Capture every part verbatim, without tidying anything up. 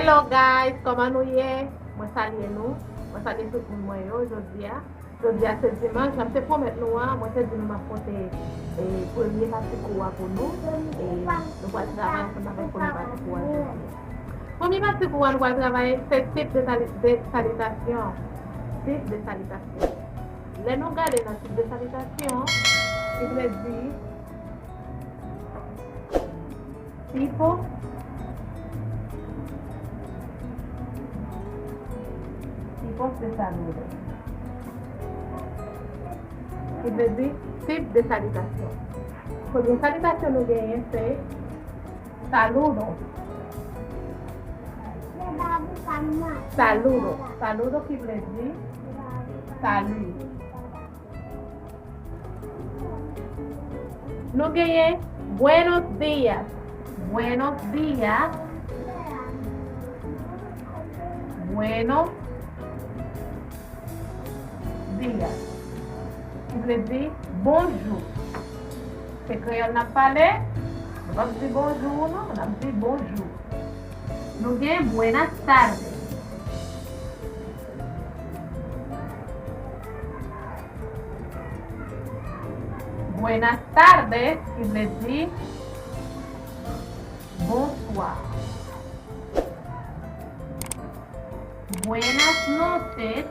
Hello guys, kòman nou ye? Mwen salye nou. Mwen salye tout moun mwen yo jodi a. Jodi a se dimanch, jan m te pwomèt nou an, mwen te di nou m ap pote, e, premye pati kou a pou nou. E nou pral travay ansanm avèk premye pati kou a jodi a. Premye pati kou a nou pral travay se tip de sali-, de salitasyon. Tip de salitasyon. Lè nou gade nan tip de salitasyon, ki vle di tipo, tipos de saludo. Ki vle di tip de salitasyon. Premye salitasyon nou genyen se saludo. Saludo. Saludo ki vle di sali. Nou genyen buenos días. Buenos días. Buenos días. Ki vle di bonjou. Se kreyòl n ap pale. Nou p ap di bonjou, non. N ap di bonjou. Nou gen buenas tardes. Buenas tardes, ki vle di bonswa. Buenas noches.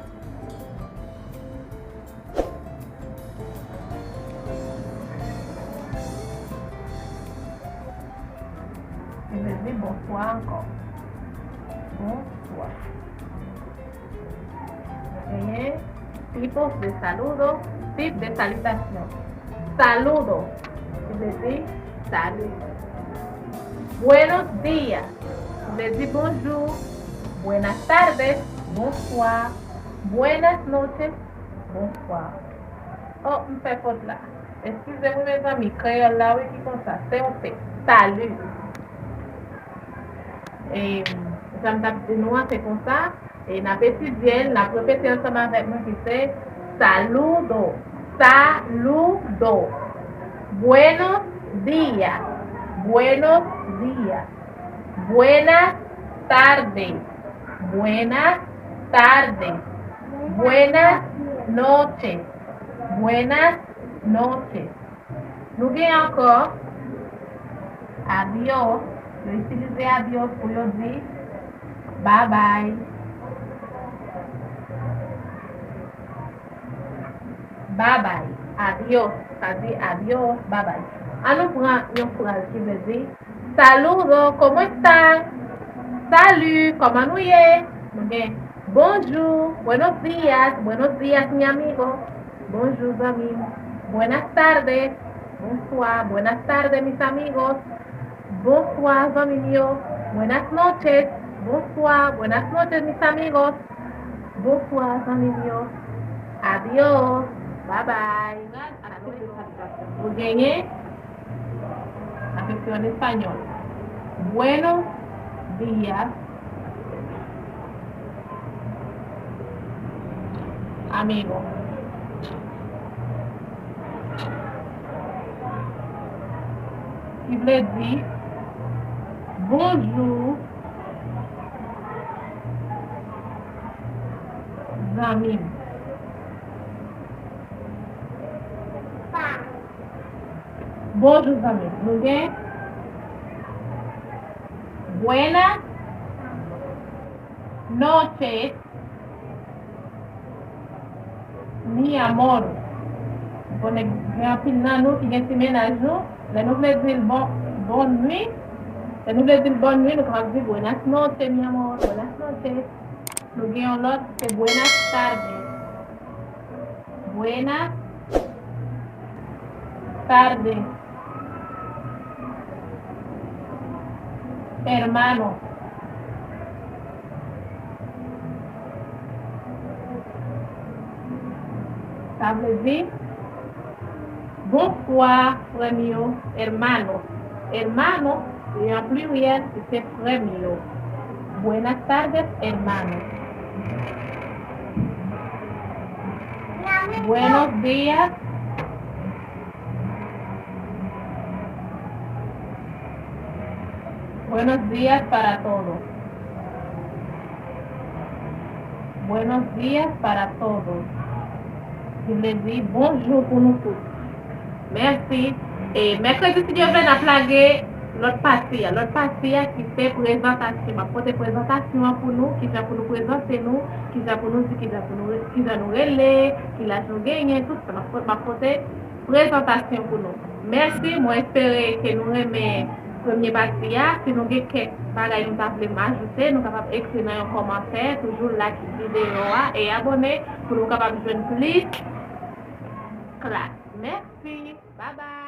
Ki vle di bonswa ankò. Bonswa. Genyen tipos de saludo, tip de salitasyon. Saludo, ki vle di sali. Buenos días, ki vle di bonjou. Buenas tardes, bonswa. Buenas noches, bonswa. Oh, m fè fot la. Eskize m wi, mezanmi, kreyòl la, wi, ki konsa. Se yon te. Salut. E, jan m t ap di nou an, se konsa. E n ap etidye l, n ap repete ansanm avèk nou ki se saludo, saludo. Buenos días, buenos días. Buenas tardes, buenas tardes. Buenas noches, buenas noches. Nou gen ankò adios. Yo itilize adios pou yo di babay. Babay. Adios. Sa di adios, babay. An nou pran yon fraz ki vle di saludo, ¿cómo está? Salut, kòman nou ye? Nou gen bonjou, buenos días, buenos días, mi amigo. Bonjou, zanmi m. Buenas tardes, bonswa. Buenas tardes, mis amigos. Bonswa, zanmi m yo. Buenas noches, bonswa. Buenas noches, mis amigos. Bonswa, zanmi m yo. Adios, babay. Ou genyen Atención en español. Buenos días, amigo. Ki vle di bonjou, zanmi m. Bonjou, zanmi. Nou gen buenas noches, mi amor. M konnen gen anpil nan nou ki gen ti mennaj nou. Lè nou vle di l bon, bon nwi, lè nou vle di l bòn nwi, nou kapab di buenas noches, mi amor, buenas noches. Nou gen yon lòt, se buenas tardes. Buenas tardes, hermano. Sa vle di, bonswa, frè m yo, hermano. Hermano, li an pliryèl, li se frè m yo. Buenas tardes, hermano. Buenos días. Buenos días para todos. Buenos días para todos, ki vle di bonjou pou nou tout. Mèsi. E mèkredi, si Dye vle, n ap lage lòt pati a. Lòt pati a ki se prezantasyon. M ap pote prezantasyon an pou nou, kijan pou nou prezante nou, kijan pou nou di, kijan pou nou, kijan nou rele, ki laj nou genyen, tout sa. M ap, m ap pote prezantasyon pou nou. Mèsi, mwen espere ke nou renmen premye pati a. Si nou gen kèk bagay nou ta vle m ajoute, nou kapab ekri nan yon kòmantè, toujou like videyo a e abòne pou nou kapab jwenn plis klas. Mèsi, babay.